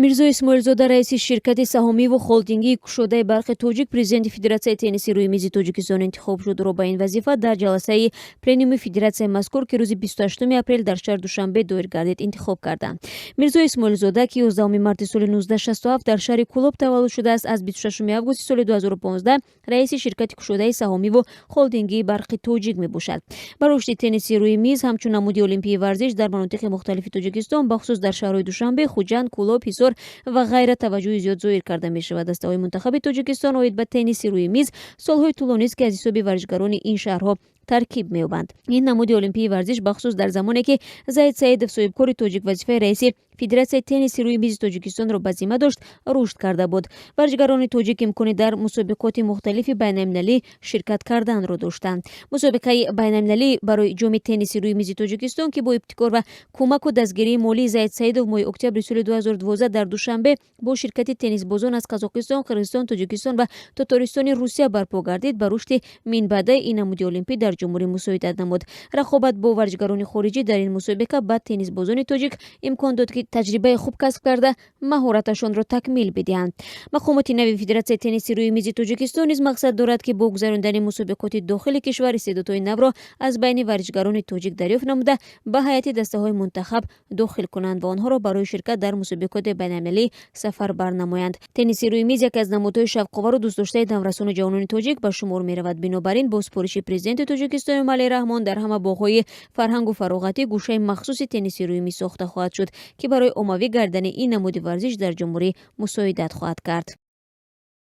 Мирзо Исмоилзода, раиси ширкати саҳомиву холдингии кушодаи «Барқи Тоҷик», президенти Федератсияи тенниси рӯи мизи Тоҷикистон интихоб шуд. Ӯро ба ин вазифа дар ҷаласаи пленуми федератсияи мазкур, ки рӯзи 28 апрел дар шаҳри Душанбе доир гардид, интихоб карданд. Мирзо Исмоилзода, ки 11 марти соли 1967 дар шаҳри Кӯлоб таваллуд шудааст, аз 26 августи соли 2015 раиси ширкати кушодаи саҳомиву холдингии «Барқи Тоҷик» мебошад. Ба рушди тенниси рӯи миз ҳамчун намуди олимпии варзиш дар манотиқи мухталифи Тоҷикистон, бахусус дар шаҳрҳои Душанбе, Хуҷанд, Кӯлоб, Ҳисор ва ғайра, таваҷҷӯҳи зиёд зоҳир карда мешавад. Дастаҳои мунтахаби Тоҷикистон оид ба тенниси рӯи миз солҳои тӯлонист, ки аз ҳисоби варзишгарони ин шаҳрҳо таркиб меёбанд. Ин намуди олимпии варзиш, бахусус дар замоне ки Заид Саидов, соҳибкори тоҷик, вазифаи раиси Федератсияи тенниси рӯи мизи Тоҷикистонро ба зимма дошт, рушд карда буд. Варзишгарони тоҷик имкони дар мусобиқоти мухталифи байналмилалӣ ширкат карданро доштанд. Мусобиқаи байналмилалӣ барои Ҷоми тенниси рӯи мизи Тоҷикистон, ки бо ибтикор ва кӯмаку дастгирии молии Заид Саидов моҳи октябри соли 2012 дар Душанбе бо ширкати теннисбозон аз Қазоқистон, Қирғизистон, Тоҷикистон ва Тотористони Русия барпо гардид, ба рушди минбаъдаи ин намуди олимпӣ дар ҷумҳурӣ мусоидат намуд. Рақобат бо варзишгарони хориҷӣ дар ин мусобиқа ба теннисбозони тоҷик имкон дод, ки таҷрибаи хуб касб карда, маҳораташонро такмил бидиҳанд. Мақомоти нави Федератсияи тенниси рӯи мизи Тоҷикистон низ мақсад дорад, ки бо гузарондани мусобиқоти дохили кишвар истеъдодҳои навро аз байни варзишгарони тоҷик дарёфт намуда, ба ҳайати дастаҳои мунтахаб дохил кунанд ва онҳоро барои ширкат дар мусобиқоти байналмилалӣ сафарбар намоянд. Тенниси рӯи миз яке аз намудҳои шавқовару дӯстдоштаи наврасону ҷавонони тоҷик ба шумор меравад. Бинобар ин, бо супориши президенти Тоҷикистон Эмомалӣ Раҳмон дар ҳама боғҳои фарҳангу фароғатӣ гӯшаи махсуси тенниси рӯи миз сохта хоҳад шуд, ки барои оммавӣ гардани ин намуди варзиш дар ҷумҳурӣ мусоидат хоҳад кард.